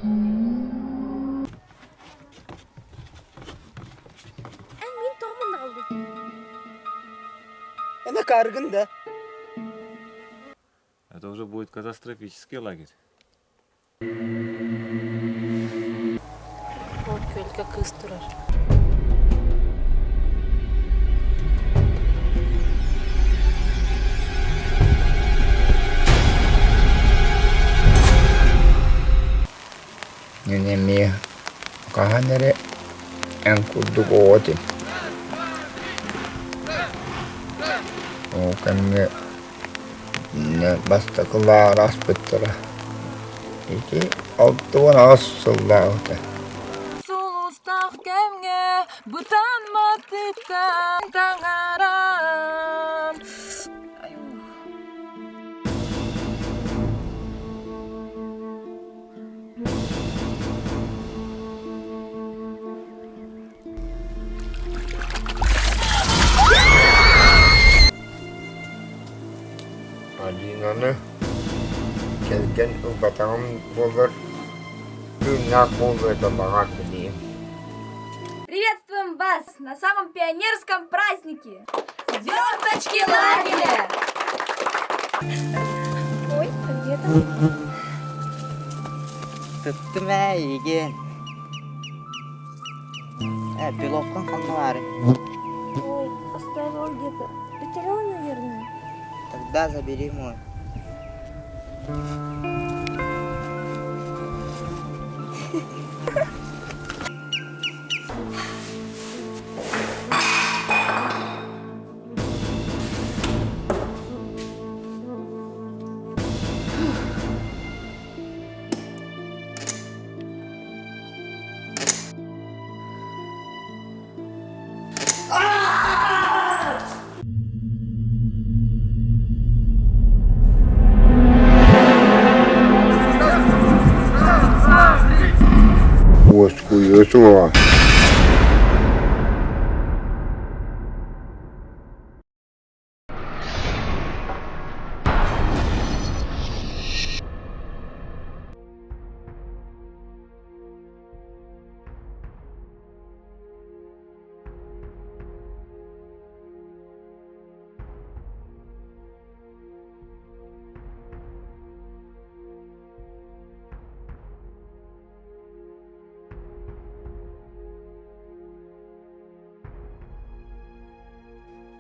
Эн мин тоҕо манна аҕаллыҥ? Эмэ кааргын да? Это уже будет катастрофический лагерь. Ол күөлгэ кыыс турар. Мин эмиэ хаһан эрэ эн курдук оҕо этим. Ол кэмҥэ бастакы лааҕыр аспыттара. Ити 68 сыллааҕыта. Сулустаах кэмҥэ бытан-матыттан таҥаран Алинаны кэргэн ылбатаҕым буоллар, тыыннаах буолуо этэ баҕар билиим. Приветствуем вас на самом пионерском празднике! Звездочки лагеря! Ой, а где там? Тыттым ээ эйигин. Э, пилоткун ханна баарый? Ой, оставила где-то. Потеряла, наверное. Тогда забери мой. Уоскуйуо суоҕа.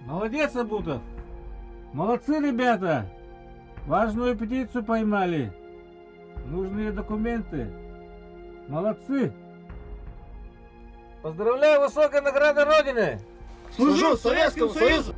Молодец, Абутов! Молодцы, ребята! Важную птицу поймали. Нужные документы. Молодцы! Поздравляю высокой наградой Родины! Служу Советскому Союзу!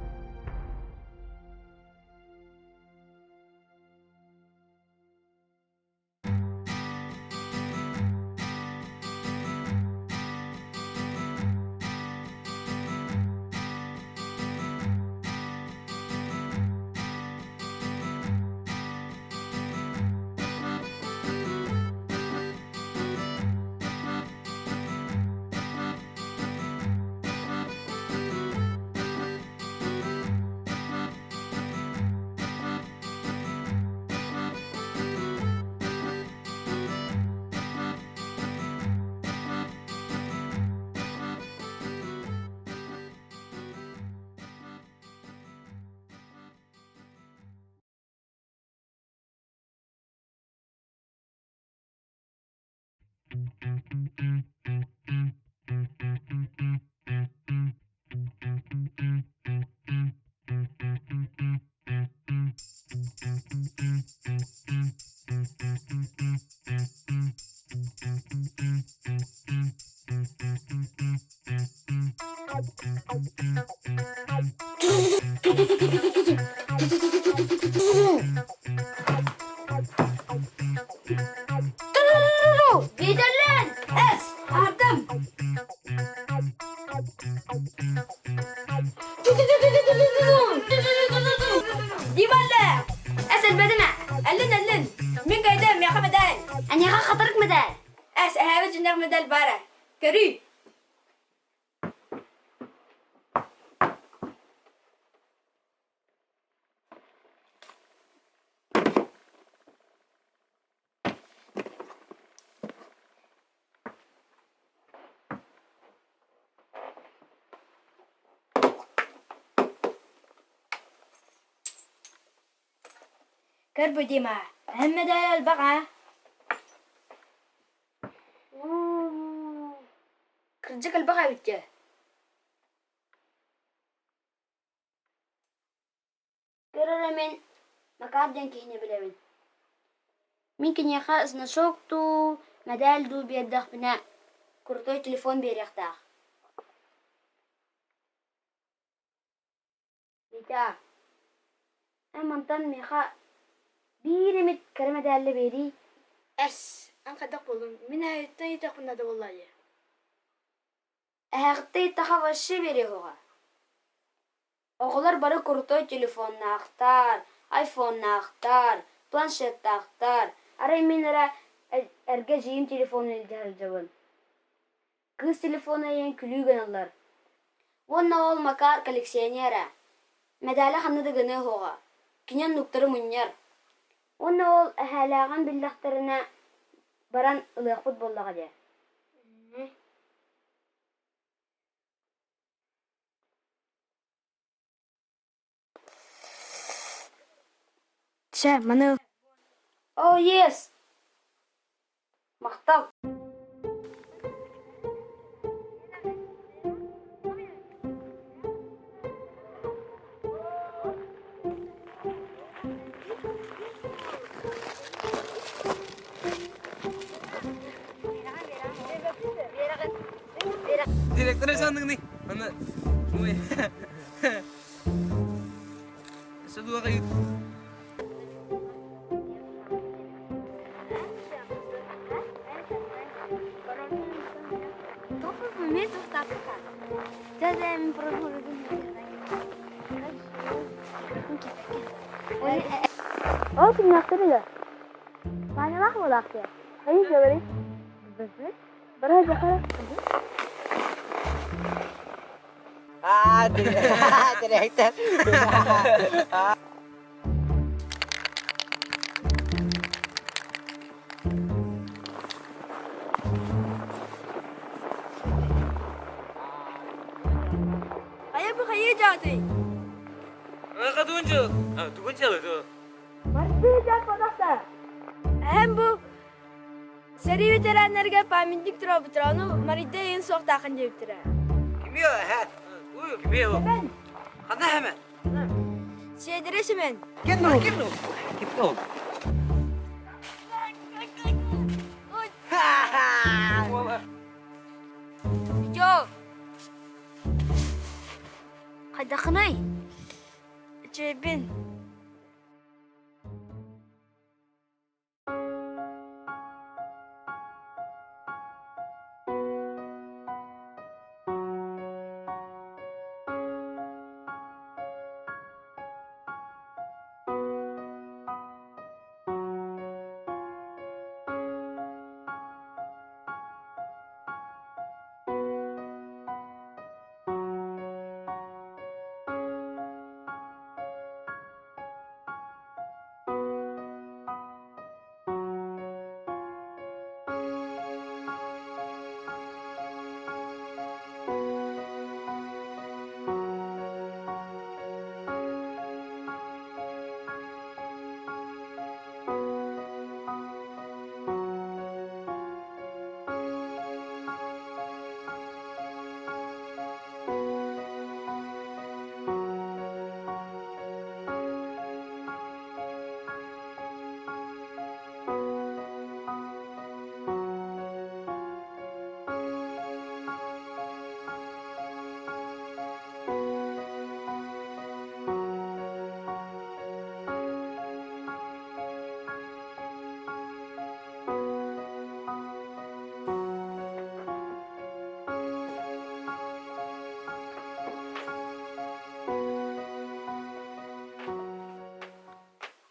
Виделен! Эс! Ардым! Дималла! Эс элбэдимэ! Эллин эллин! Мин кайдым, миэхэ медаль! Эйиэхэ хатырык медаль! Эс, эһээбит дьиннээх медаль баара. Көрүй! Көр бу Дима, эһэм мэдээлэ элбэх аа? Кырдьык элбэх эбит дьэ. Көр эрэ мин Макар диэн киһини билэбин. Мин киниэхэ значок дуу, мэдээл дуу биэрдэхпинэ, крутой телефон биэриэхтээх. Витя, эн мантан миэхэ биир эмит кэрэ мэдээллэ биэриий. Эс, эн хайдах буоллуҥ? Мин эһэттэн ыйытыахпын наада буолла дии. Эһэҕиттэн ыйыттахха вообще биэриэх уоҕа. Оҕолор бары крутой телефоннаахтар, айфоннаахтар, планшеттаахтар. Арай мин эрэ эргэ эдьиийим телефонун илдьэ сылдьабын. Кыыс телефона ийэн күлүү гыналлар. Уонна ол Макар коллекционер ээ. Мэдээлэ ханна да гыныа суоҕа. Кини оннуктары мунньар. Уонна ол эһээлээҕин биллэхтэринэ баран ылыахпыт буоллаҕа дии. Чэ, маны Оо, yes! Махтал! Директор санныгны. Аны ой. Садуга Ол күннээхтэр да. Маанылаах буолаах диye. Хайы говори. Бара жакара. Аа, директор. Хайа бу хайа жаатый? Тугунча, тугунча Барсы жаат бодохта. Эһэм бу Сэрии ветераннарыгар памятник туруорбуттара, ону Марийда иһин суохтааххын диэбиттэрэ. Кимиэ эһэ? Уй, кимиэ ол? Сэмэн. Ханна Сэмэн? Сиэдэрэ Сэмэн. Ким ол? Ким ол? Ким ол? Йо. Хайдаххыный? Үчүгэйбин.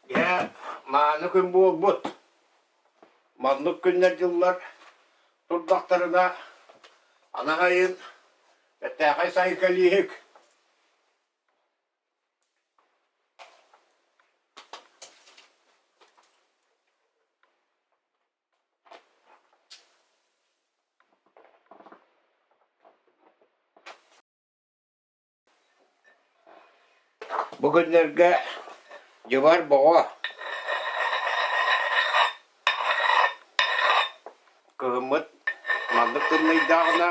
Дьэ, мааны күн буолбут. Маннык күннэр-дьыллар турдахтарына, анаһайын бэртээхэй сайын кэлииһик. Бу күннэргэ дьыбар боҕо. Маннык тымныйдаҕына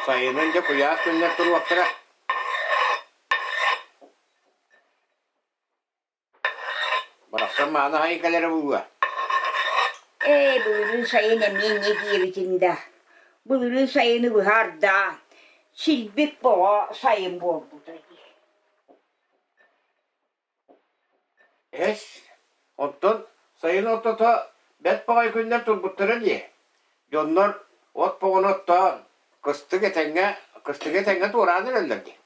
сайынын дьэ куйаас күннэр туруохтара. Барахсан мааны аһайын кэлэрэ буолуо. Ээ, былырыын сайын эмиэ инньэ диэбитиҥ да, былырыын сайыны быһаардаан, силбик боҕо сайын буолбута дии. Эс, оттон сайын ортото бэрт баҕайы күннэр турбуттара дии. Дьоннор от боҕону оттоон, кыстык этэҥҥэ, кыстыгы этэҥҥэ туораан эрэллэр дии.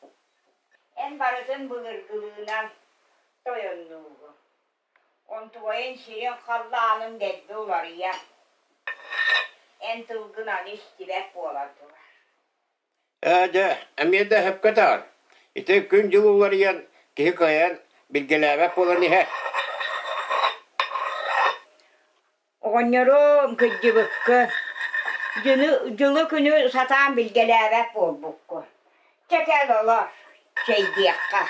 Эн барытын былыргылыынан тойоннуугун. Онтуойун сирин-халлаанын дэлби уларыйар. Эн тылгын аны истибэт буолан турар. Ээ дьэ, эмиэ да сөпкө этэҕин. Ити күн-дьыл уларыйан, киһи кыайан билгэлээбэт буолан иһэр. Оҕонньорум кырдьыбыккын, дьылы-күнү сатаан билгэлээбэт буолбуккун. Чэ кэл олор, чэйдиэххэ.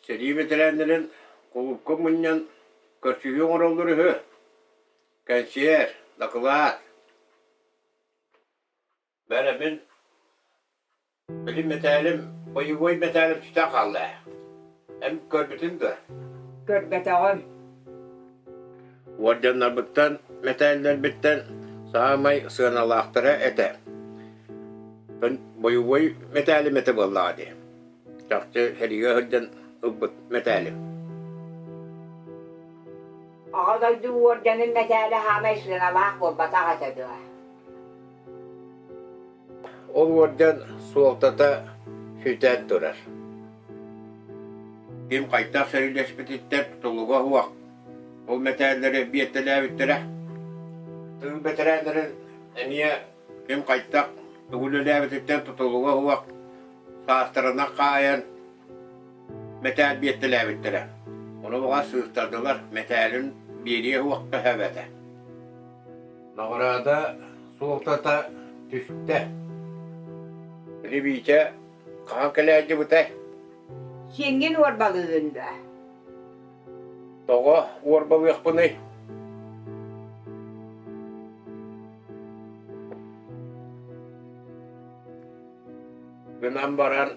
Сэрии бэтэрээннэрин кулуупка мунньан көрсүһүү оҥороллор үһү. Кэнсиэр, дакылаат. Бэрэбин били мэтээлим, бойобуой мэтээлим сүтэн хаалла ээ. Эн көрбүтүҥ дуо? Көрбөтөҕүм. Уордьаннарбыттан, мэтээллэрбиттэн саамай сыаналаахтара этэ. Бойобуой мэтээлим этэ буоллаҕа дии. Чахчы сэриигэ сылдьан ылбыт мэтээлим. Аҕа дойду уордьанын мэтээлэ саамай сыаналаах буолбатах этэ дуо? Ол уордьан суолтата сүтэн турар. Ким хайдах сэриилэспититтэн тутулуга суох. Ол мэтээллэри биэртэлээбиттэрэ. Тыыл бэтэрээннэрин эмиэ ким хайдах тугу үлэлээбититтэн тутулуга суох саастарынан хаайан мэтээл биэртэлээбиттэрэ. Ону баҕас сыыстардылар, мэтээлин биэриэ суохха сөп этэ. Наҕараада суолтата түстэ. Били Витя хаһан кэлээдьибитэй? Сиэҥҥин уорбалыыгын дуо? Тоҕо уорбалыахпыный? Гынан баран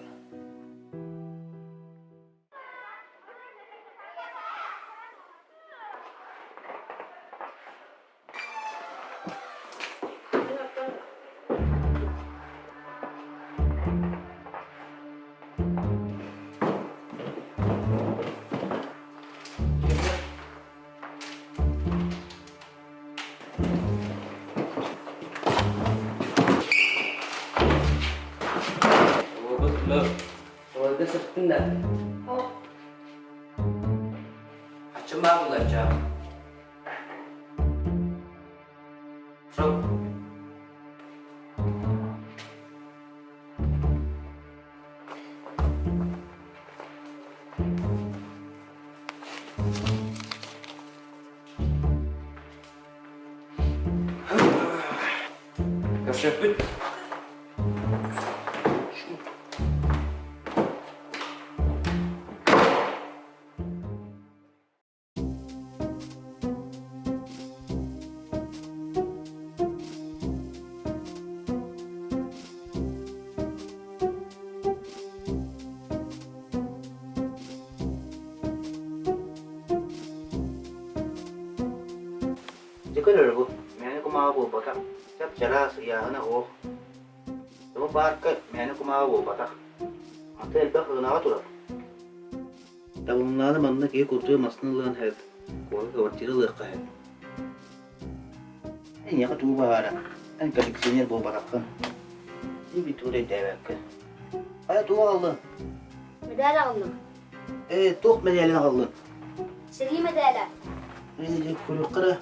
Orada sırttın da. Açılma bulacağım. Çok. Көрсөппүт. Дьэ көрөр бу, мээнэ кумааҕы буолбатах, чап-чараас, ыйааһына суох. Бу паарка мээнэ кумааҕы буолбатах. Аты элбэх ырынаҕа турар. Табылыннаҕына манна киһи курдук массыына ылыан сөп, куоракка квартира ылыахха сөп. Эйиэхэ тугу баҕара, эн коллекционер буолбатаххын. Ии тугу да өйдөөбөккүн. Хайа тугу аҕаллыҥ? Мэдээл аҕаллым. Ээ, туох мэдээлин аҕаллыҥ? Сэрии мэдээлэ. Ээ, көрүөххэ эрэ.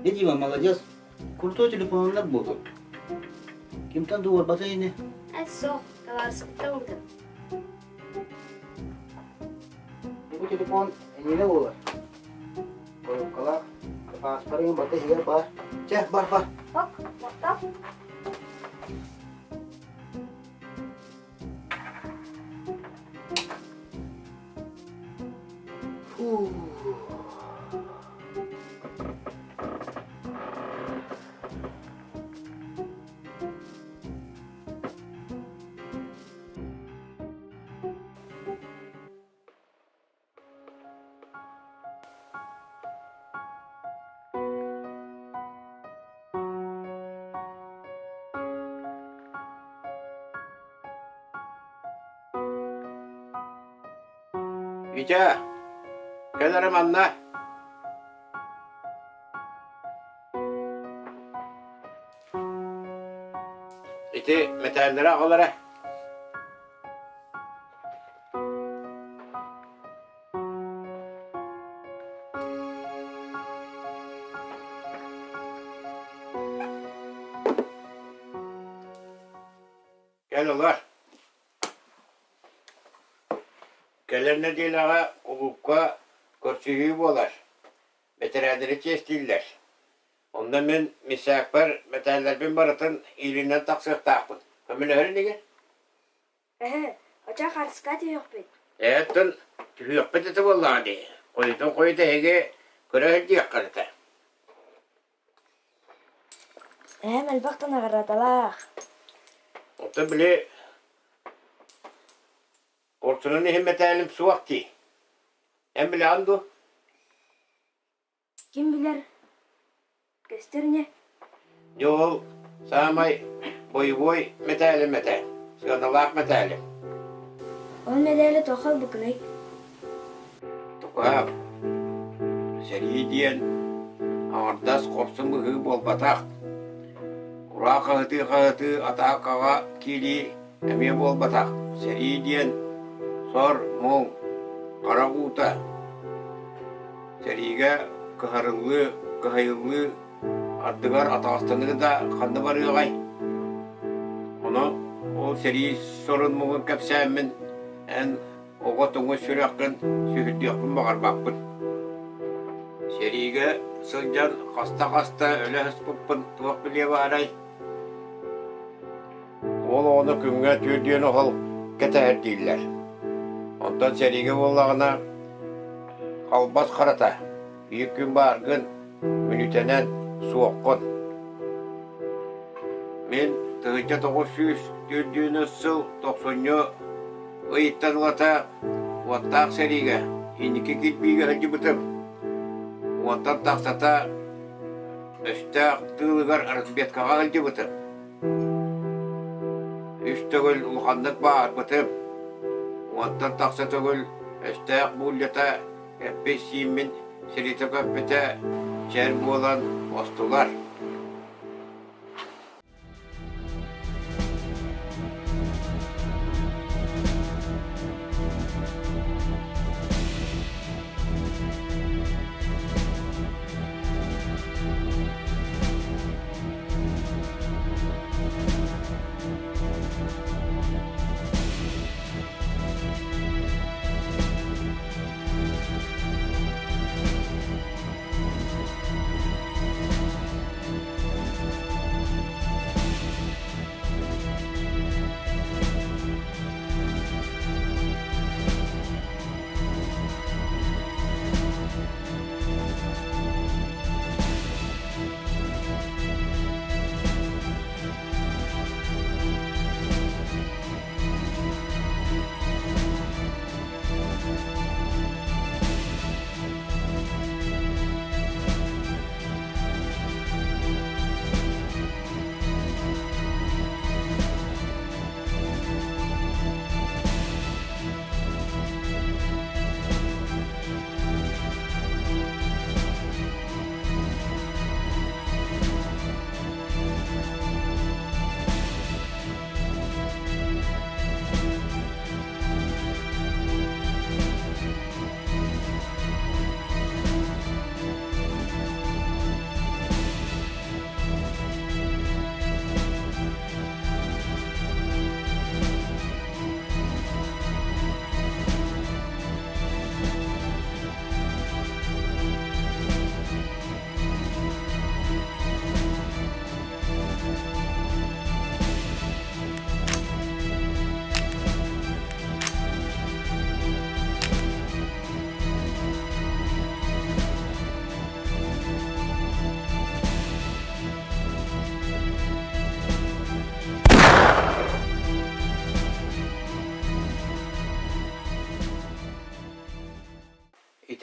Дьэ, Дима, молодец. Крутой телефоннар буолуо. Кимтэн да уорбата ини. Эт суох, табаарыскыттан ылбытым. Бу телефон эйиэнэ буолар. Коробкалаах, пааспарыҥ барыта иһигэр баар. Чэ, бар, бар. Ок, махтал. Фу. Витя, кэл эрэ манна. Ити мэтээллэри аҕал эрэ. Кэл ылар. Кэлэр нэдиэлэҕэ кулуупка көрсүһүү буолар. Бэтэрээннэри чиэстииллэр. Онно мин мисээкпэр мэтээллэрбин барытын иилинэн тахсыахтаахпын. Көмөлөһөр инигин? Эһэ, очо харыска түһүөхпүт. Эһэттэн түһүөхпүт этэ буоллаҕа дии. Хойутун хойут эһиги көрө сылдьыаххыт этэ. Эһэм элбэх да наҕараадалаах. Оттон били Хорсунун иһин мэтээлим суох дии. Эн билэҕин дуо? Ким билэр, көстөр ини. Дьэ ол саамай бойобуой мэтээлим этэ, сыаналаах мэтээлим. Ол мэдээлэ туохха ылбыккыный? Тукаам, сэрии диэн аҥардас хорсун быһыы буолбатах. Кураах хаһытыы-хаһытыы атаакаҕа киирии эмиэ буолбатах. Сэрии диэн сор-муҥ, харах уута. Сэриигэ кыһарыллыы, кыһайыллыы ардыгар атаҕастаныы да ханна барыаҕай? Ону ол сэрии сорун-муҥун кэпсээммин эн оҕо туҥус сүрэххин сүһүрдүөхпүн баҕарбаппын. Сэриигэ сылдьан хаста-хаста өлө сыспыппын туох билиэ баарай? Уол оҕону күҥҥэ түөрдүөн оһол кэтэһэр дииллэр. Онтон сэриигэ буоллаҕына халбас харата, биир күн бааргын, мүнүүтэнэн суоххун. Мин 1904 сыл тохсунньу ыйыттан ылата уоттаах сэриигэ инники кирбиигэ сылдьыбытым. Уонтан тахсата өстөөх тыылыгар разведкаҕа сылдьыбытым. Үс төгүл улаханнык бааһырбытым. Уонтан тахса төгүл өстөөх буулдьата эппит-сииммин сиритэ көппүтэ, чэр буолан остулар.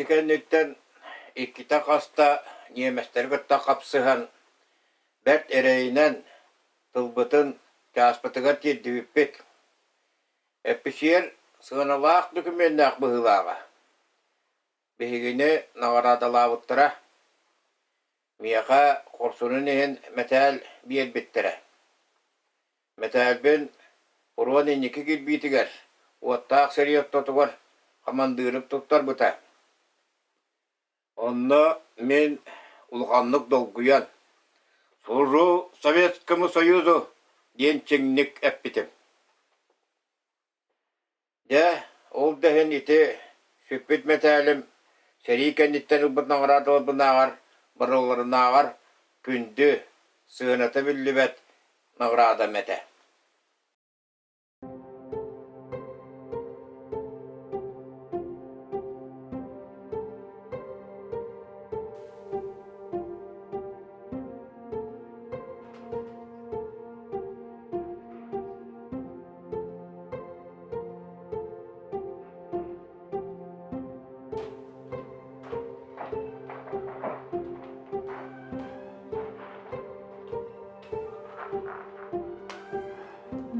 кэнниттэн иккитэ хаста ньиэмэстэри кытта хапсыһан, бэрт эрэйинэн тылбытын чааспытыгар тиэрдибиппит. Эписиэр сыаналаах докумуоннаах быһыылааҕа. Биһигини наҕараадалаабыттара. Миэхэ хорсунун иһин мэтээл биэрбиттэрэ. Мэтээлбин уруон инники кирбиитигэр, уоттаах сэрии ортотугар хамандыырым туттарбыта. Онно мин улаханнык долгуйан «Служу Советскому Союзу!» диэн чиҥник эппитим. Дьэ, ол да иһин ити сүппүт мэтээлим сэрии кэнниттэн ылбыт наҕараадаларбынааҕар барыларынааҕар күндү, сыаната биллибэт наҕараадам этэ.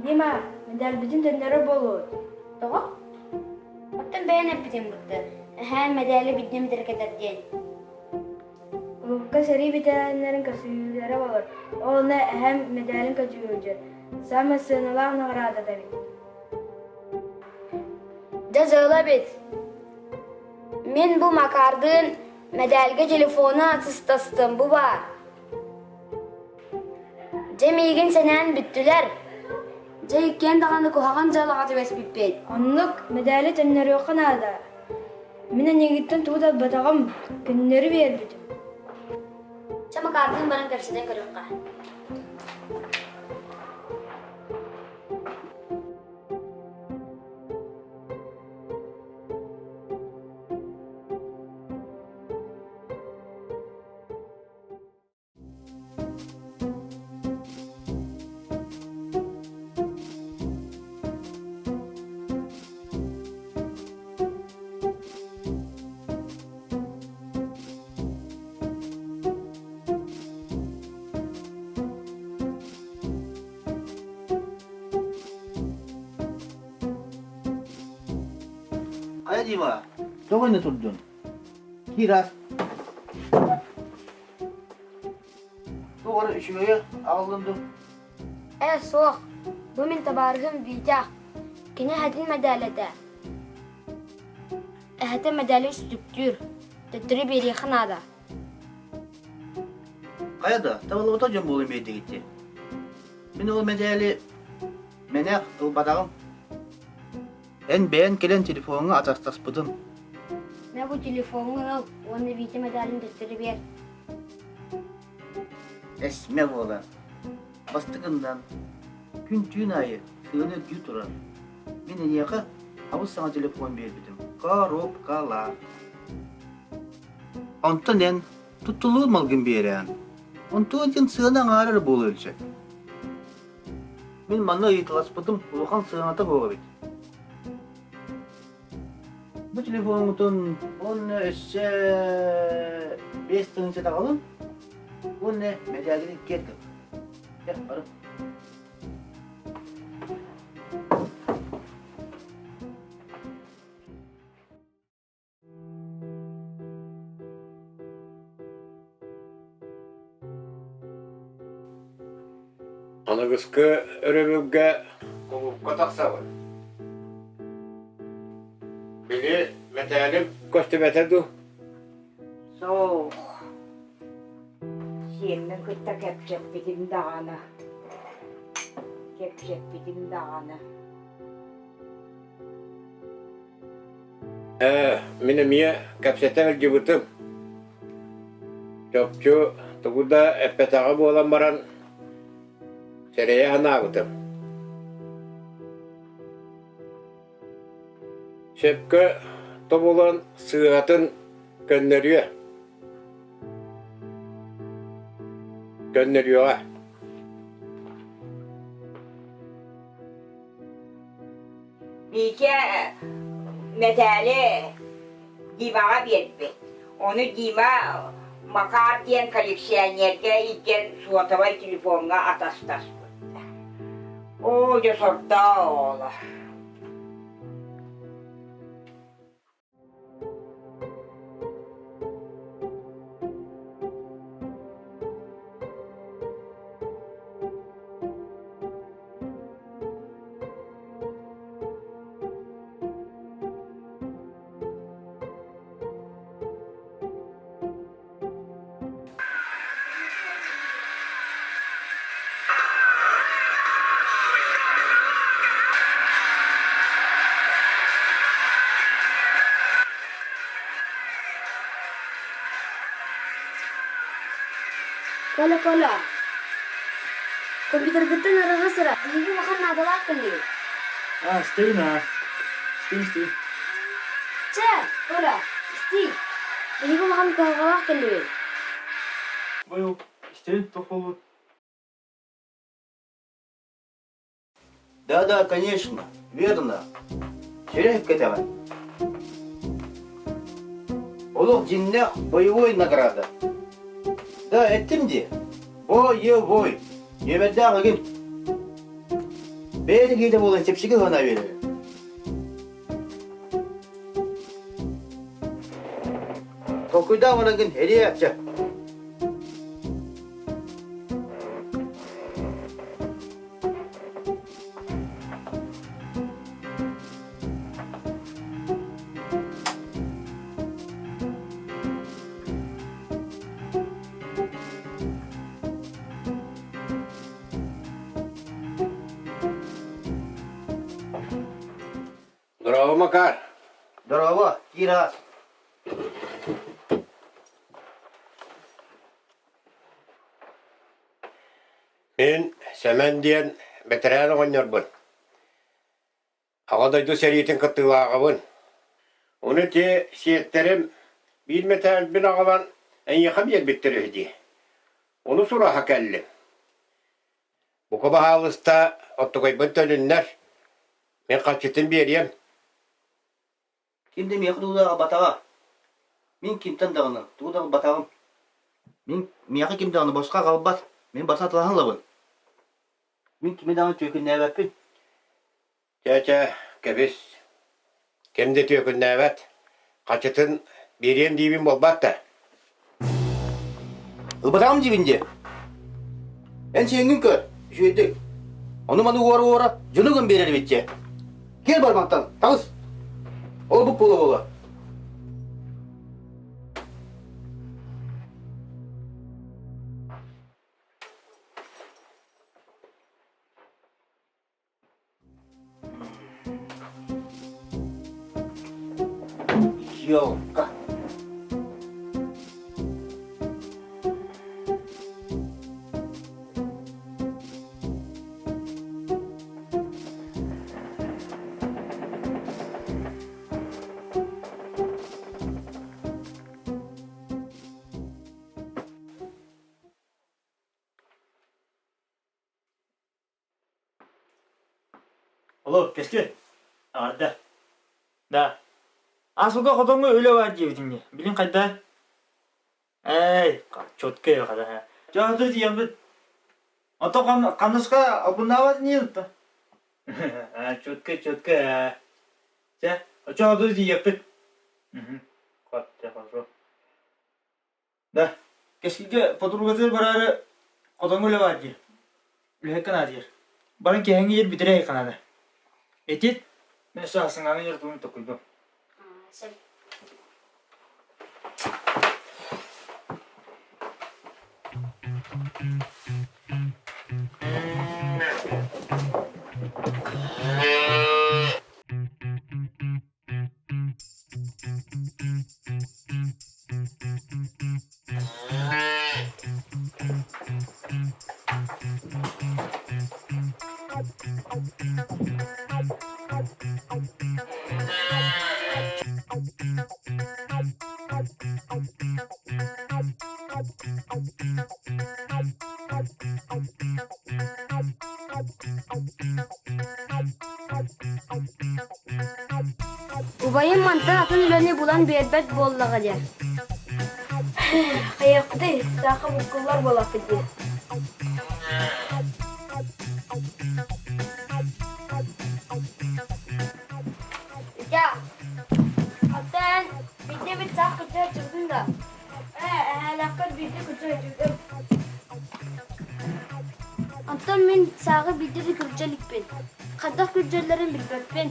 Дима, мэдээлбитин төннөрөр буолуо. Тоҕо? Оттон бэйэн эппитиҥ бытты. Эһээн мэдээли биддим тиркэтэр диэн. Кулуупка сэрии бэтэрээннэрин көрсүһүүлэрэ буолар. Ол онно эһэм мэдээлин көтүгүлдьүр. Саамай сыаналаах наҕараадата эбит. Дьэ дьыала эбит. Мин бу Макаардыын мэдээлгэ телефону атыстастым бу баар. Дьэ миигин сэнээн бүттүлэр. Дьэ иккиэн даҕаны куһаҕан дьыалаҕа түбэспиппит. Оннук мэдээли төннөрүөххэ наада. Мин эйигиттэн тугу да ылбатаҕым, көннөрү биэрбитим. Чэ Макаардыын баран кэпсэтэн көрүөххэ. Хайа Дима, тоҕо иннэ турдун? Киир ас. Туох эрэ үчүгэйэ аҕаллын дуу? Ээ, суох. Бу мин табаарыһым Витя. Кини эһэтин мэдээлэ этэ. Эһэтэ мэдээли үстүктүүр. Төттөрү биэриэххэ наада. Хайа да, табыллыбата дьон буолан биэрдигит дии. Мин ол мэдээли мэнэх ылбатаҕым. Эн бэйэн кэлэн телефоҥҥа атастаспытын. Мэ бу телефоҥҥун ыл уонна Витя мэдээлин төттөрү биэр. Эсмэ буолар. Бастакыннан күн-түүн аайы сыана үрдүү турар. Мин эйиэхэ абыс саҥа телефон биэрбитим. Коробкалаах. Онтон эн туттулуур малгын биэрээн. Онтуон диэн сыана аҥаара эрэ буолуон сөп. Мин манна ыйыталаспытым улахан сыаната буолар эбит. Бу телефоҥҥутун уонна өссө 5000 таҕалын уонна мэдээлини киэр гын. Кэ, бары. Аныгыскы өрөбүлгэ кулуупка тахсабын. Били мэтээлим көстүбэтэ дуу? Суох. Сиэммин кытта кэпсэппитим даҕаны. Кэпсэппитим даҕаны. Ээ, мин эмиэ кэпсэтэ сылдьыбытым. Чопчу тугу да эппэтэҕэ буолан баран, сэрэйэ санаабытым. Сөпкө тобулан сыыһатын көннөрүө. Көннөрүөҕэ. Биикэ мэтээли Димаҕа биэрбит. Ону Дима Макар диэн коллекционерга илдьэн суотабай телефоҥҥа атастаспыт. Оо, дьэ сордоох оҕолор. Коля, Коля, компьютербыттан арара сыра, биһиги улахан наадалаах кэллибит. А, стой на. Стой, стой. Чэ, Коля, истиий. Биһиги улахан кыһалҕалаах кэллибит. Быйыл истэрин тохолут. Да-да, конечно, верно. Сүрэх кэтэҕин. Олох дьиҥнээх боевой награда. Да, эттим дии. Боевой. Нүөмэрдээх игин. Бэйэтэ киһитэ буолан чэпчэки ыһана биэрэр. Толкуйдаах бараҥҥын эрийээччи. Здорово, Макар. Здорово, Кира. Мин Сэмэн диэн бэтэрээн оҕонньорбун. Аҕа дойду сэриитин кыттыылааҕабын. Ону ити сиэттэрим биир мэтээлбин аҕалан эйиэхэ биэрбиттэр үһү дии. Ону сураһа кэллим. Бука баһаалыста оттугайбын төлүннэр, мин харчытын биэриэм. Ким да миэхэ тугу да аҕалбатаҕа. Мин кимтэн даҕаны тугу да ылбатаҕым. Мин миэхэ ким даҕаны босхо аҕалбат. Мин барса атылаһан ылабын. Мин кими даҕаны түөкүннээбэппин. Чэ-чэ, кэбис. Ким да түөкүннээбэт. Харчытын биэриэм диибин буолбат да. Ылбатаҕым диибин дии. Эн сиэҥҥин көр, үчүгэйдик. Ону-маны уора-уора дьону гын биэрэр эбит дии. Киэр бар мантан, таҕыс. Ол-бу буола-буола. Елка. Алло, кэскил. Аҕарда. Да. Асылга хотоҥҥо үлэ баар диэбитиҥ дии. Билин хайда? Эй, четко хата. Дьоһуту тиийэммит. Ото хамнаска албыннаабат ини Четко, четко. Чэ, очоҕуту тиийэппит. Хорошо. Да, кэскилгэ подругатыгар бараары хотоҥҥо үлэ баар диир. Үлэһиккэ наада диир. Баран киэһэҥҥи иһэр бүтэрэ ханаада. Этит, мин өссө саҥаҥы иһэр тугун токуйдум. Сөп. Убайым мантан атын үлэни булан биэрбэт буоллаҕа диэн. Хайыахпытый, саха буккуллар буолахпыт дии. Итя, оттон биирдэ эбит саах кырдьа сылдьыбытын да? Ээ, эһээлээххэр биирдэ кырдьа сылдьыбытым. Онтон мин сааҕы биирдэ да күрдьэ иликпин. Хайдах күрдьэллэрин билбэппин.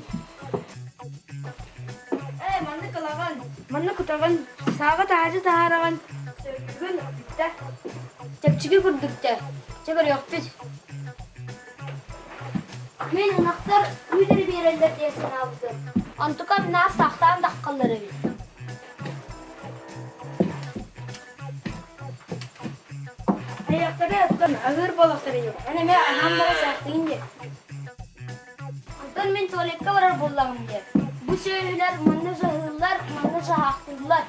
Ээ, маннык ылаҕын, маннык кутаҕын, сааҕы таһааччы таһаараҕын, сөргүгүн бүттэ. Чэпчэки курдук дэ, чэ көрүөхпүт. Мин ынахтар үүт эрэ биэрэллэр диэн санаабытым. Онтукам наар саахтаан даххаллар эбит. Айахтары оттон аһыыр буоллахтара дии. Эн эмиэ аһаан баран саахтыгын дии. Онтон мин туалекка барар буоллаҕым дии. Бу сүөһүлэр манна саһыыллар, манна саһаахтыыллар.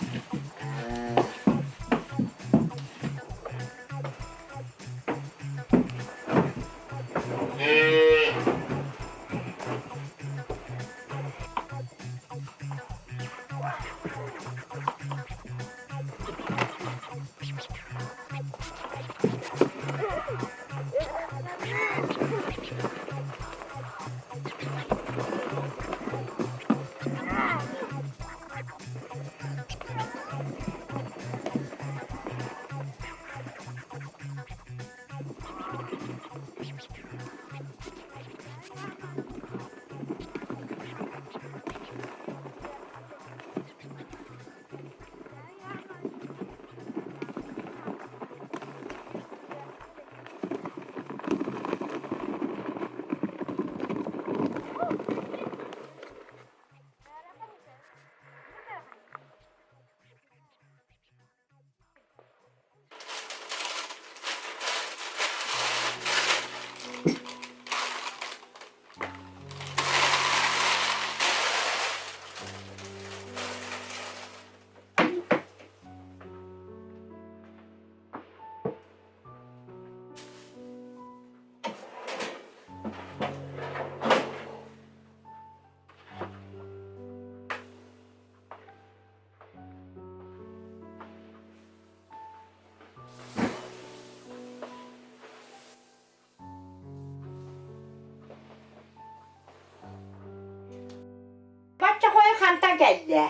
Бачча хойу хантан кэллэ?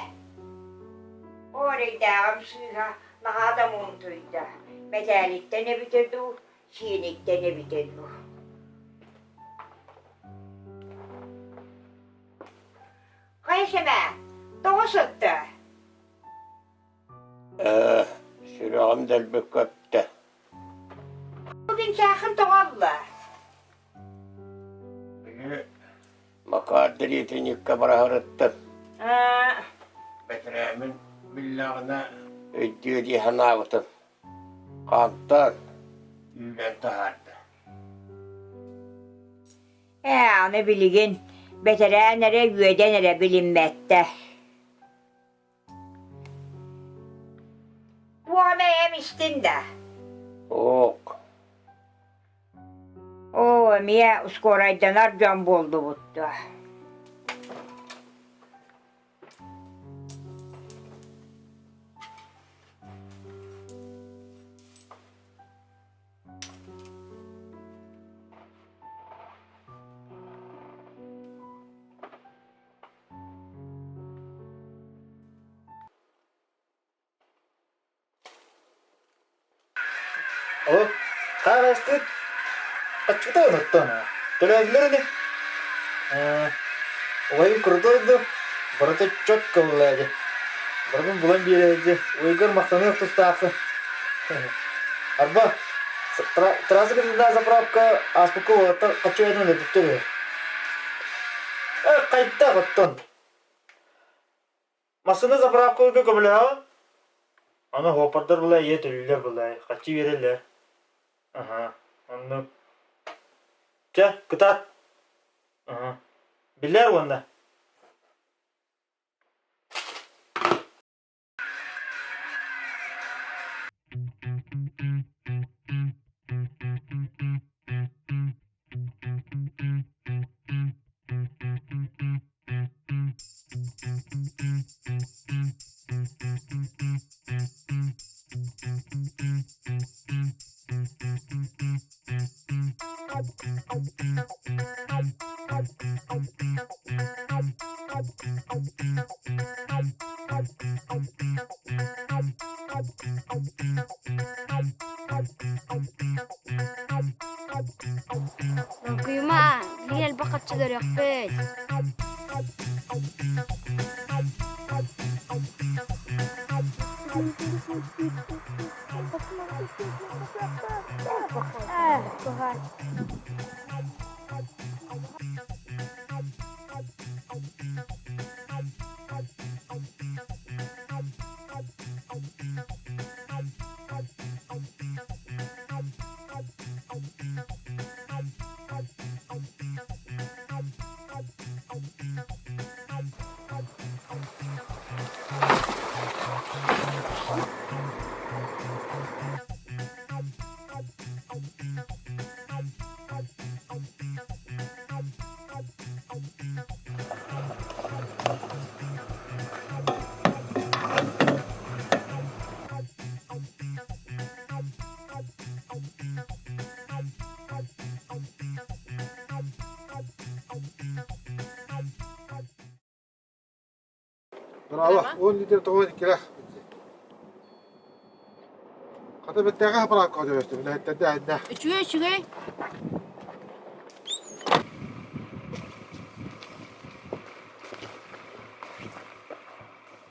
Оо, эрэйдээҕим сыыһа наһаа да муунтуйда. Мэтээлиттэн эбитэ дуу, сиэниттэн эбитэ дуу. Хайа Сэмээ, тоҕо сытта? Ээ, сүрэҕим дэлби көптө. Бүгүн чаахын тоҕо алла? Били Макар дэриэтиньиккэ бараһарыттан бэтэрээмин биллэҕинэ өйдүө дии санаабытым. Хантан үүрэн таһаарда. Ээ, аны билигин бэтэрээн эрэ үөдэн эрэ билиммэттэр. Туох эм истин да? Ок. Оо, эмиэ скорайданар дьон буоллубут дуо? Алло, хаарастыт аччыта оноттон төлөөдүлэр ини Убайым крутой да барыта четко ыллаады барытын булан биэрээдди уйгар махтаныах тустааххын Арба трасса кытында заправка ааспыкка уолаттар хаччы өтөн өлөрбүттэр үһү Э, хайдах оттон? Массыына заправкаларга көмөлөһөҕүн? Аны суоппардар былай ийэ төлүүллэр былай, хаччы биэрэллэр. Аһа, оннук. Чэ, кытаат. Аһа. Биллээр уонна. Долгуйума, билигин элбэх харчы өлөрүөхпүт. Ээ, куһаҕан. Браво, 10 литр тоҕо иккилэх. Хата бэттээҕи хапараакка көтөрөстүм, үлэһиттэрдэ айда. Үчүгэй, үчүгэй.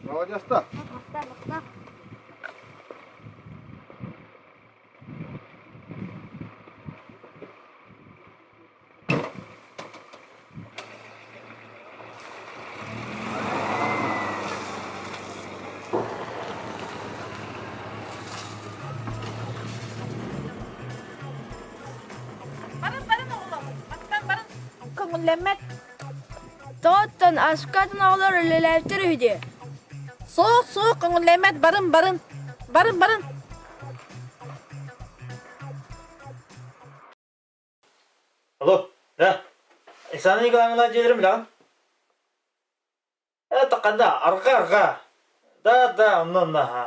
Молодец-то. Барын, барын оҕолор. Аттан барын. Көҥүллэммэт. Тоҕоттон аскатын оҕолор үлэлээбиттэр үһү дии. Суох, суох, көҥүллэммэт. Барын, барын. Барын, барын. Алло, да. Оксана Николаевна дьиэлэрин билэҕин? Э, тахханда, арҕа, арҕа. Да, да, онно, онно, аха.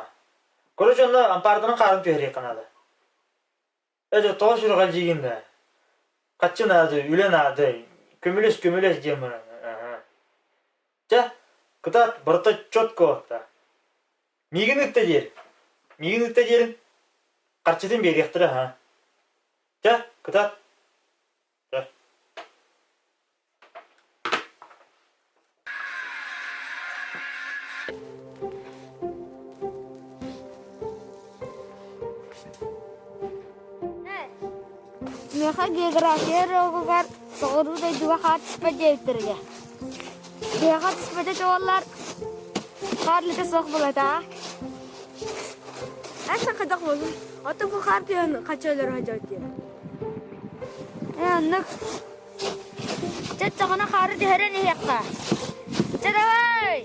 Короче, онно ампаарданан хаарын түһэриэххэ наада. Э, дьэ, тоҕо сүрэҕэлдьиигин да? Хаччы наада, үлэ наада. Көмөлөс, көмөлөс диэн баран. Аха. Чэ, кытаат, барыта четко да. Миигин ытта диэр. Миигин ытта диэрин харчытын биэриэхтэрэ, аха. Чэ, кытаат. Чэ. Миэхэ география уруогугар соҕуруу дойдуга хаартыска диэбиттэргэ. Биһиэхэ түспэтэ чуоллар хаар үлэтэ суох буолата. Эн сахадах буолун. Ото бу хаар түһэн хача өлөр хадьа диэн. Ээ, оннук. Чаччаҕына хаары түһэрэн иһиэххэ. Чэ, давай!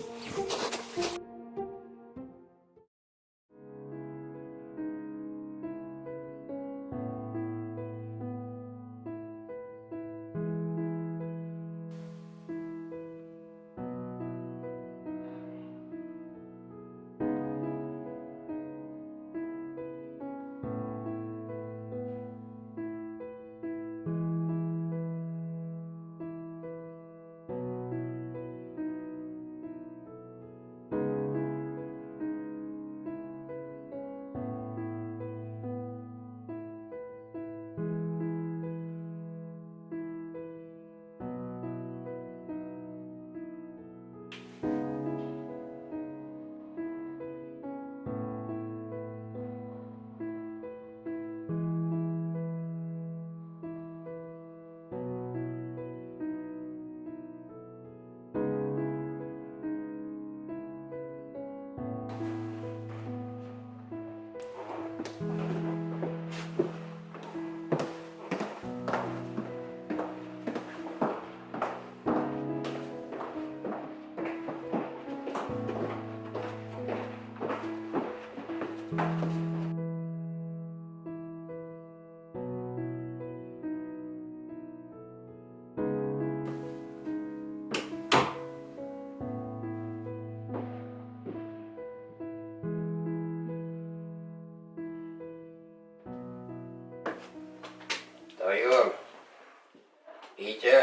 Витя,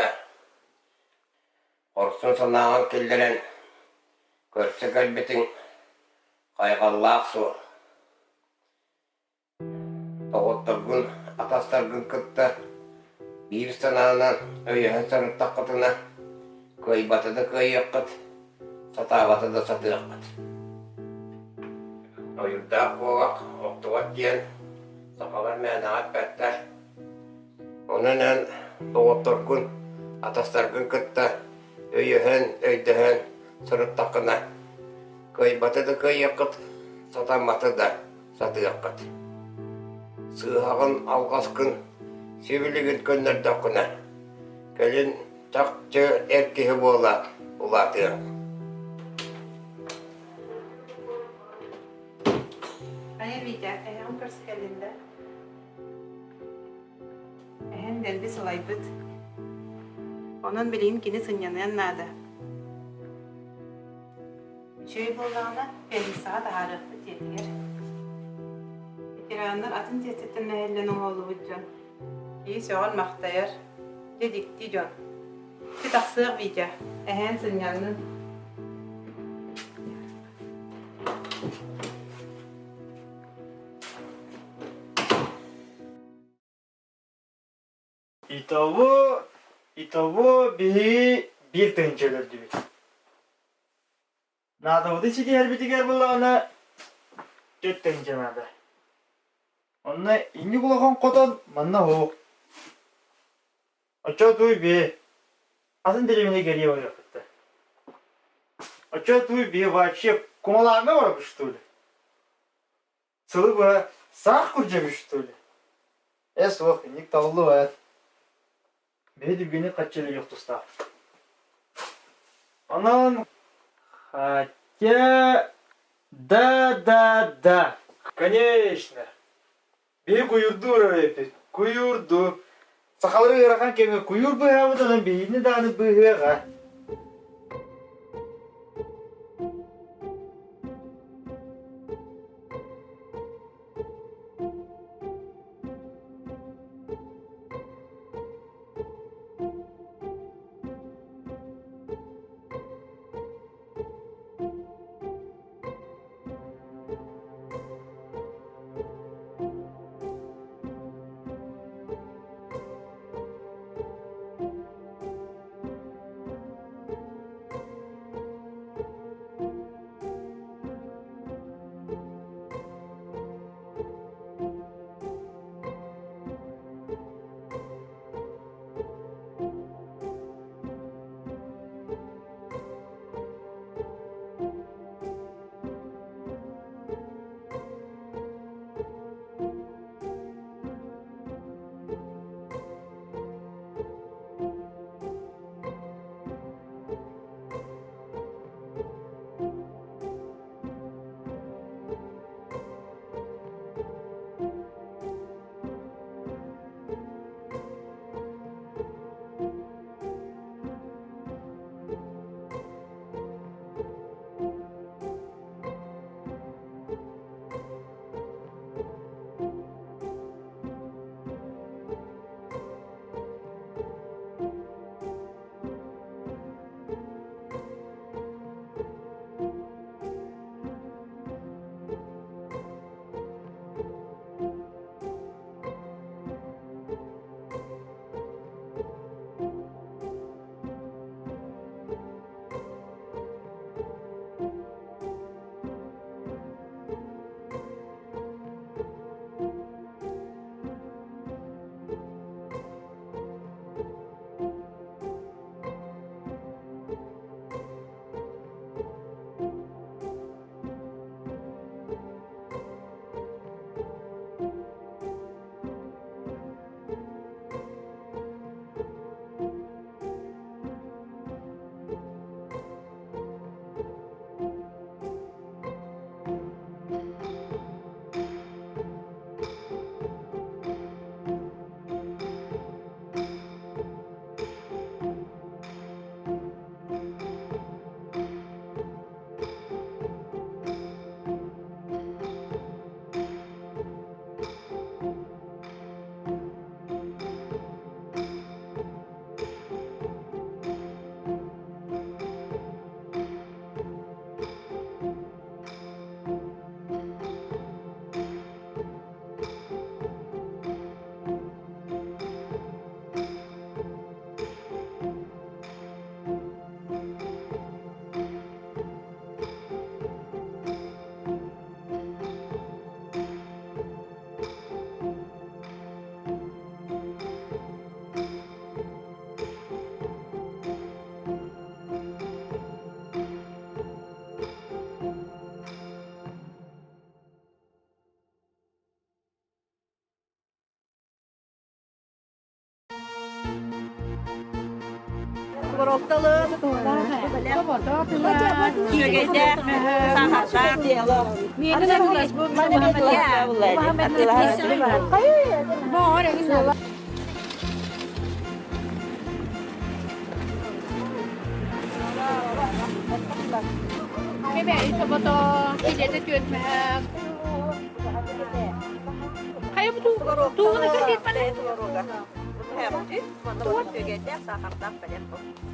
хорсун санааҕын киллэрэн көрсө кэлбитиҥ хайҕаллаах суол. Доҕотторгун, атастаргын кытта биир санаанан өйөһөн сырыттаххытына, кыайбаты да кыайыаххыт, сатаабаты да сатыаххыт. Ойуурдаах куобах охтубат диэн сахалар мээнэҕэ эппэттэр. Онон эн доҕотторгун, атастаргын кытта өйөһөн, өйдөһөн сырыттаххына, кыайбаты да кыайыаххыт, сатамматы да сатыаххыт. Сыыһаҕын, алҕаскын сибилигин көннөрдөххүнэ, кэлин чахчы эр киһи буола улаатыаҥ. Хайа Витя, эһэҕин көрсө кэллин да? Эһэҥ дэлби сылайбыт. Онон билигин кини сынньаныан наада. Үчүгэй буоллаҕына, пианицаҕа таһаарыахпыт дьиэтигэр. Ветераннар атын тиэстэттэн мэһэллэн оҥоһуллубут дьон. Киһи сөҕөр-махтайар, дьэ дьикти дьон. Ити тахсыах Витя, эһээн сынньаннын. Итого, итого биһиги биир тыһыынча өлөрдүбүт. Наадабытын ситиһэрбитигэр буоллаҕына түөрт тыһыынча наада. Онно инник улахан хотон манна оһох. Оччо туй бээ. Атын дэриэбинэ кэлиэ барыахпыт Оччо туй бээ вообще кумалааҥҥа барабыт что ли? Сылы быһа саах күрдьэбит что ли? Ээ суох, инник табыллыбат. Биһи түргэнник хаччылыйыах тустаахпыт. Онон хотя да да да конечно биһи куйуурдуур эбиппит куйуурду сахалары ыарахан кэмҥэ куйуур быыһаабыт онон биһигини даҕаны быыһыаҕа.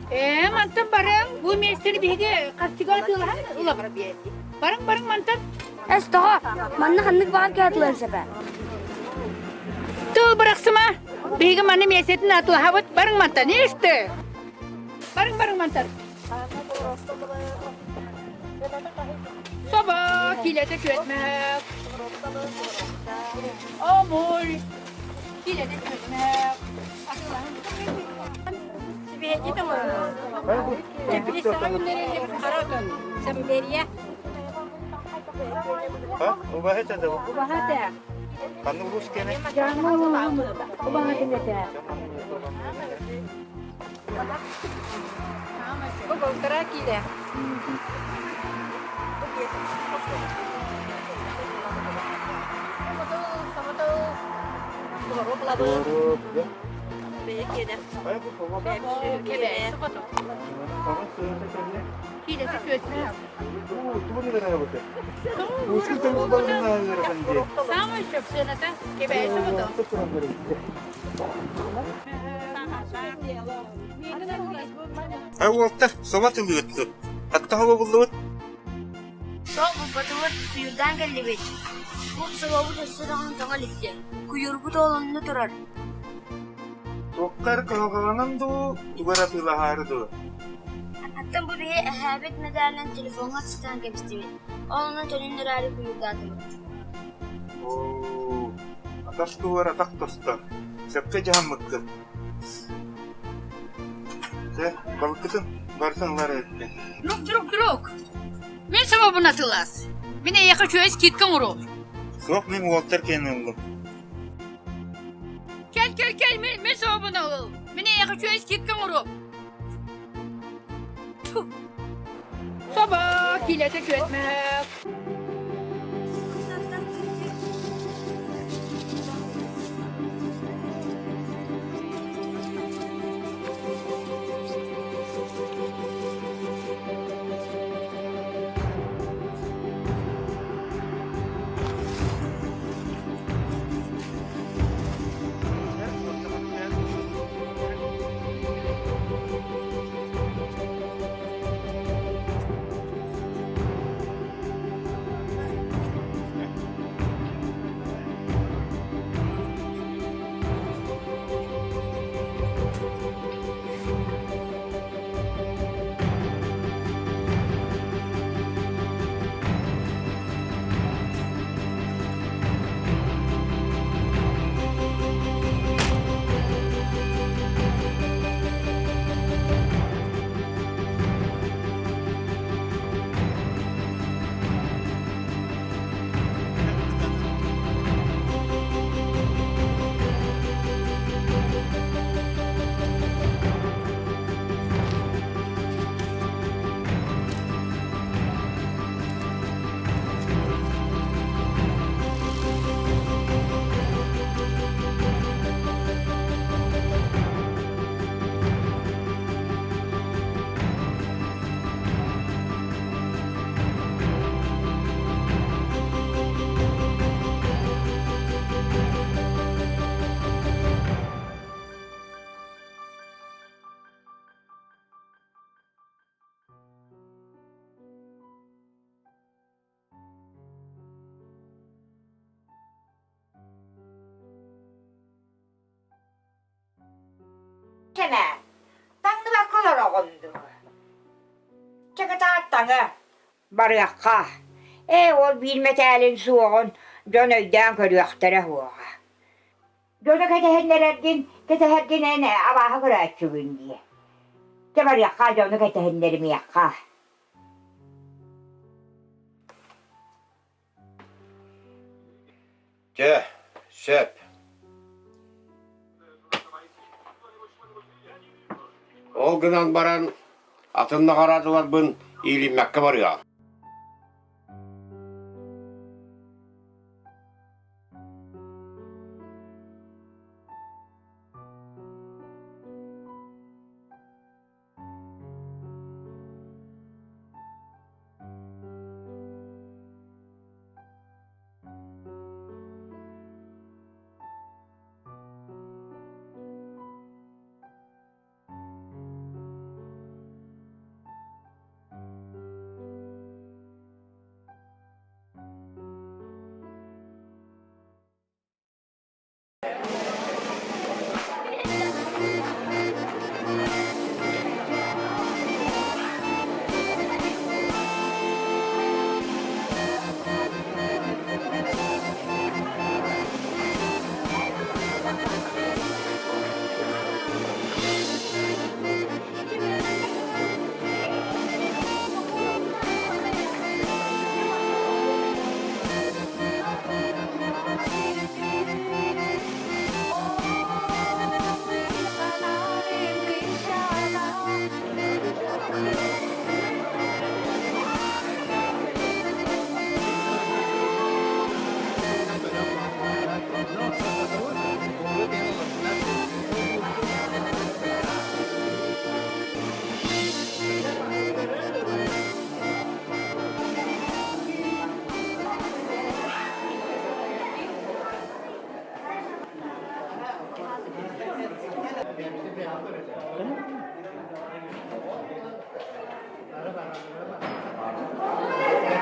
Ээ, мантан барыҥ, бу миэстэни биһиги харчыга атыылаһан ылабыт. Барыҥ, барыҥ мантан. Эс тоҕо, манна ханнык баҕар кэһэтилэн сөп ээ. Тыл бырахсыма, биһиги манна миэстэтин атыылаһабыт, барыҥ мантан, исти. Барыҥ, барыҥ мантан. Собо, килэтэ күөтмэк. Омуй, килэтэ күөтмэк. Самый сөпсөната кэбээси бото. Ай уолта соба тылыыттыр. Хатта хоба буллубут? Сол булбатыбыт, куйуурдаан кэллибит. Бу собобут өссө даҕаны тоҥо иликтэ. Куйуурбут ол онно турар. Туохха эрэ кыһалҕаланан дуу, тугу эрэ атыылаһаары дуу? Оттон бу биһи эһээбит мэдээлинэн телефоҥҥа сытан кэбистибит. Ол онно төнүннэрээри куйуурдаатыбыт. Оо, атах туһугар атах тостор. Сөпкө дьаһаммыккын. Дьэ, балыккытын барытын ылар эбиппин. Друг, друг, друг! Мин собобун атылас. Мин эйиэхэ үчүгэй скидка оҥоруом. Суох, мин уолтар киэнин ыллым. Кэл, кэл, кэл, мин, мин собобун ыл. Мин эйиэхэ үчүгэй скидка оҥоруом. Собо, килэтэ күөтмэк. Кэмэ, таҥныбакка олороҕун дуу? Чакытааттаҥа, барыахха. Ээ, ол биир мэтээлин суоҕун дьон өйдөөн көрүөхтэрэ суоҕа. Дьону кэтэһиннэрэргин, кэтэһэргин эн абааһы көрөөччүгүн дии. Чэ барыахха, дьону кэтэһиннэримиэххэ. Чэ, сөп. Ол гынан баран атын наҕараадаларбын иилиммэккэ барыаҕым.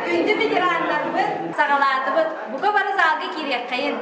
Күндү ветераннарбыт, саҕалаатыбыт. Бука бары залга киириэххэйин.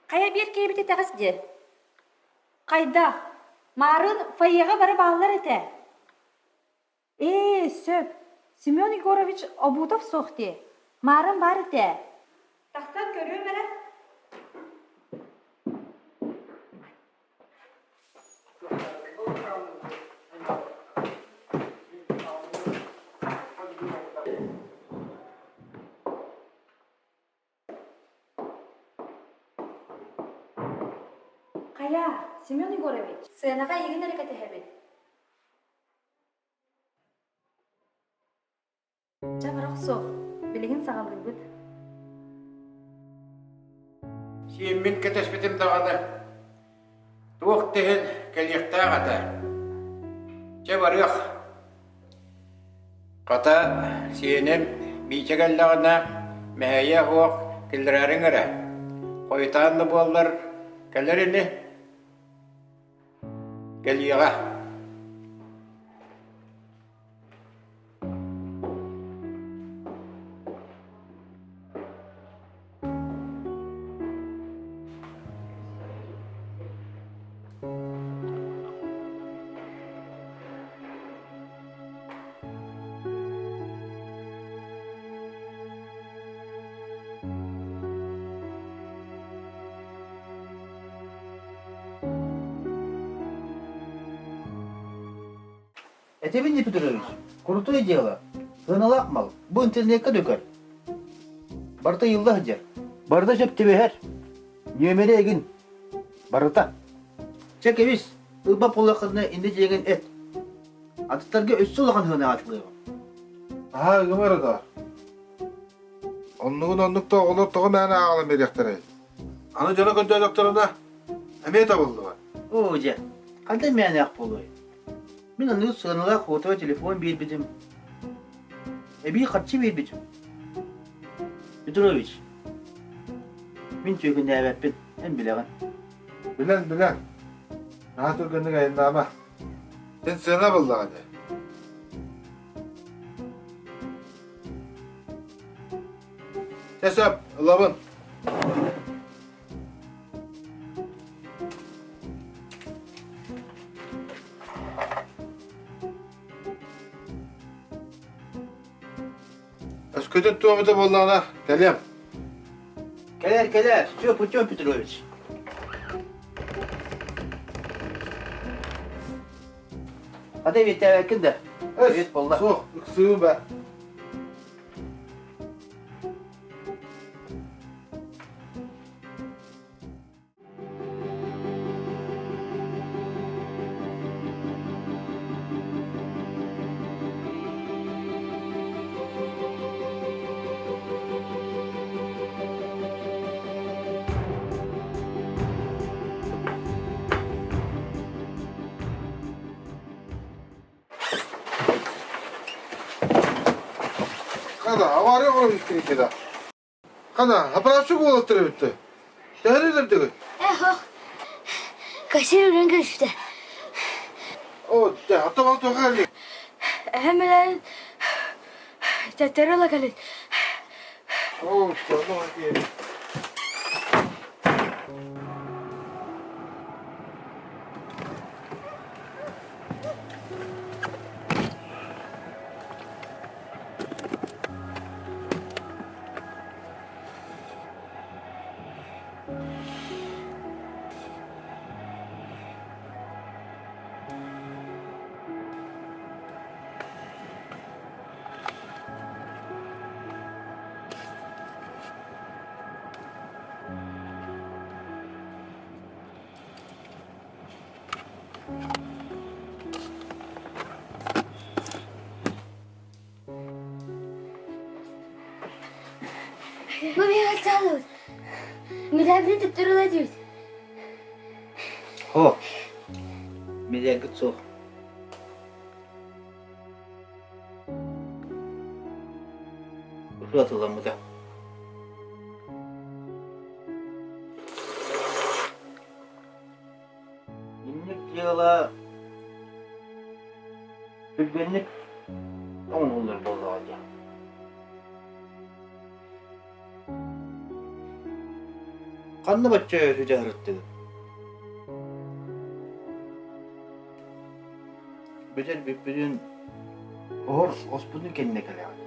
Хайа биир киһибит итэҕэс диэ? Хайдах? Маарын фойеҕа бары бааллар этэ. Ээ, сөп. Семен Егорович Обутов суох дии. Маарын баар этэ. Тахсан көрүөм эрэ. Хайа, Семен Егорович, сыанаҕа эйигин эрэ кэтэһэбин. Чэ, барах суох. Билигин саҕалыыбыт. Сиэммин кэтэспитим даҕаны, туох да иһин кэлиэхтээх этэ. Чэ, барыах. Хата, сиэним Миичэ кэллэҕинэ, мэһэйэ суох киллэрэриҥ эрэ. Хойутаан да буоллар, кэлэр ини. Кэлиэҕэ. Этэбин Петрович, крутое дело. Сыаналаах мал. Бу интернекка да көр. Барыта ыйылла сылдьар. Барыта сөп түбэһэр. Нүөмэрэ эгин. Барыта. Чэ кэбис, ылбап буоллаххына инде дьиэҥин эт. Атыттарга өссө улахан сыанаҕа атылыаҕым. Аһаа ыгым эрэ доо. Оннугун оннук да оҕолор тоҕо мээнэ ааҕалан биэриэхтэрэй? Аны дьоно көрдөөтөхтөрүнэ эмиэ табыллыбат. Оо дьэ, хантан мээнээх буолуой? Мин аныгы сыаналаах сотовай телефон биэрбитим. Эбии харчы биэрбитим. Петрович, мин түөкүннээбэппин, эн билэҕин. Билэн, билэн. Наһаа түргэнник айаннаама. Син сыана буллаҕа дии. Чэ сөп, ылабын. Өскөтүн туох эмитэ буоллаҕына, кэлиэм. Кэлэр, кэлэр. Все путем, Петрович. Хата эбиэттээбэккин да? Эбиэт буолла. Суох, ыксыыбын баа. Хана, авария оҥорон да. Хана, аппаратчы буолаттар эбитте. Төһөнү өлөрдүгүт? Эх, кассир үрэн көрүстэ. О, дьэ, аттабал туха кэлли. Эһэм элэн төттөрү ыла кэлин. О, ну, Бу биһиги чаалыбыт. Милээбини төттөрү ыла диибит. Хо, милээргит суох. Ытыламмыта. Инник дьыала түргэнник оҥоһуллар буоллаҕа дии. Ханна бачча сүдэ сырыттыгыт? Бүтэр бүппүтүн оһор оспутун кэннэ кэлэҕит.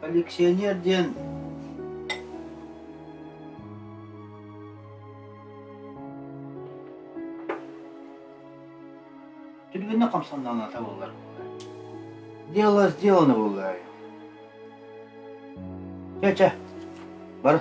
Коллекционер диэн түргэнник хамсаннаҕына табыллар буолар. Дело сделано буоллар. Чэ, чэ, бар.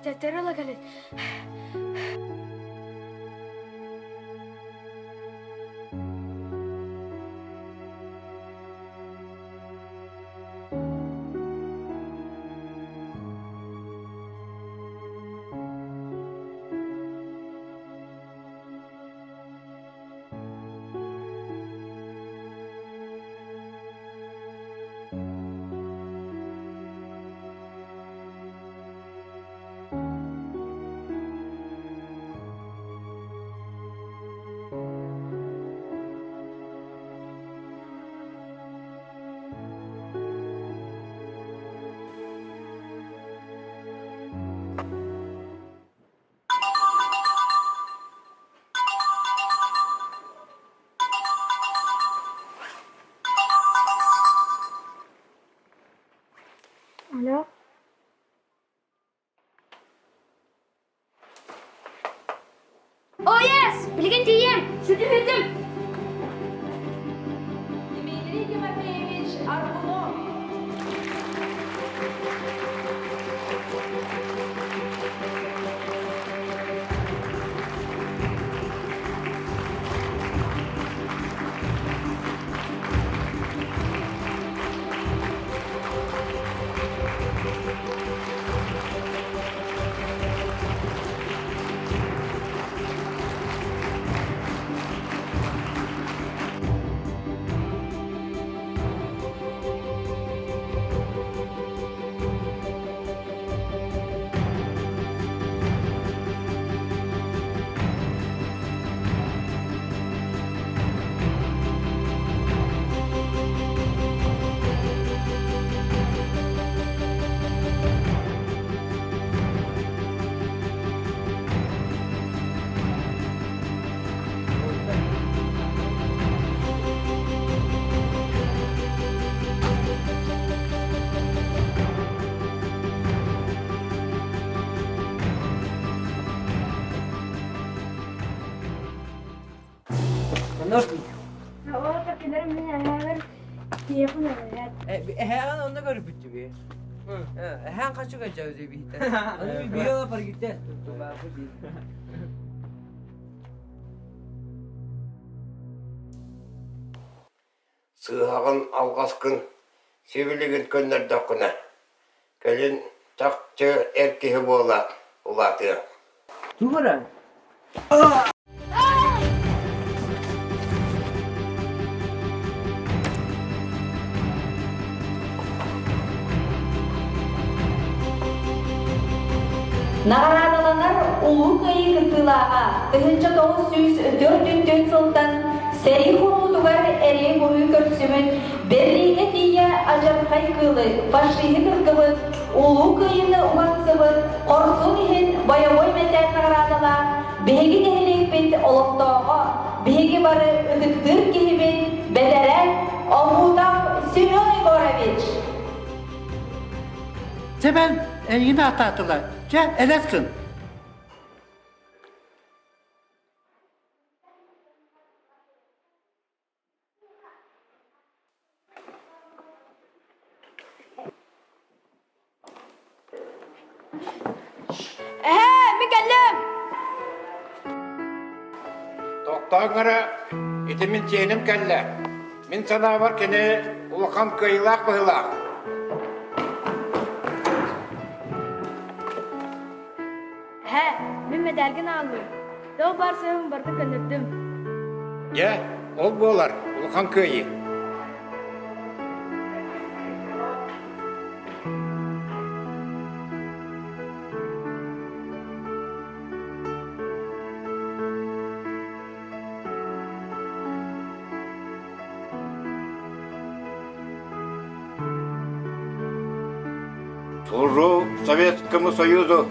Төттөрү ыла кэлин. Алло. О, yes! Билигин тиийиэм! Сүтүһүрдүм! Дмитрий Тимофеевич Аргунов. Ол кинилэр мин эһээбэр тиэхин эрэт. Эһээҕин онно көрбүттүбү. Эһээн хачы кача биһиттэ. Аны биэла паргитте. Сыыһаҕын алҕаскын сибилигин көннөрдөххүнэ, кэлин чахчы эр киһи буола улаатыаҥ. Тугура? Наҕараадаланар Улуу Кыайыы кыттыылааҕа 1944 сылтан сэрии хонуутугар эрэй-буруй көрсүбүт Берлиҥҥэ тиийэ адьархай кыылы, фашиһы кыргыбыт, Улуу Кыайыыны уһансыбыт хорсун иһин бойобуой мэтээл наҕараадалаах биһиги нэһилиэкпит олохтооҕо, биһиги бары ытыктыыр киһибит, бэтэрээн Омутов Семен Егорович! Сэмэн, эйигин ааттаатылар. Чэ, элэс гын. Эһээ, мин кэллим! Тохтооҥ эрэ, ити мин сиэним кэллэ. Мин санаабар кини улахан кыайыылаах быһыылаах. Эһээ, мин мэдээлгин ааллым. Тоҕо баар сыһын барыта көннөрдүм. Дьэ, ол буолар улахан кыайыы. Служу Советскому Союзу!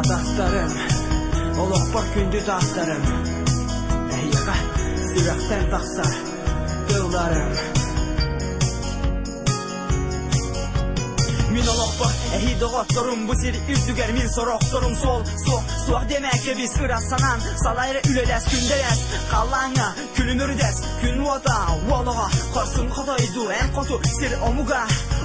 Атастарым, олохпор күндү таастарым, Эһиэхэ сүрэхтэн тахсар тылларым. Мин олохпор эһи доҕотторум бу сир үрдүгэр мин сорохторум суол суох суох диэмэ кэбис ыра санаан салайра үлэлэс күндэлэс халлааҥҥа күлүм үрдэс күн уота уолоҕо хорсун хотойду эн хоту сир омуга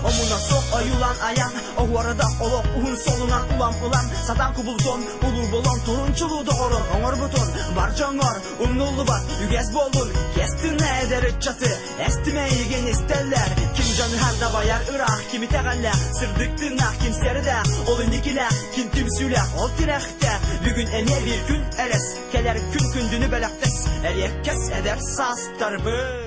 омуна суох ойуулаан айан оһуорада олох уһун суолунан улам улам сатаан кубулутун улуу болон турун чулуу доҕорун оҥорбутун бар дьоҥҥор умнуллубат үгэс буоллун кэс тыына эдэр ыччаты Эстимэ эйигин истэллэр Ким дьаныһар дабайар ыраах Ким итэҕэллээх сырдык тыыннаах Ким сэрдээх ол инникилээх Ким түмсүүлээх ол тирэхтээх Бүгүн эмиэ биир күн элэс Кэлэр күн күндүнү бэлэхтэс Эриэккэс эдэр саастарбыт.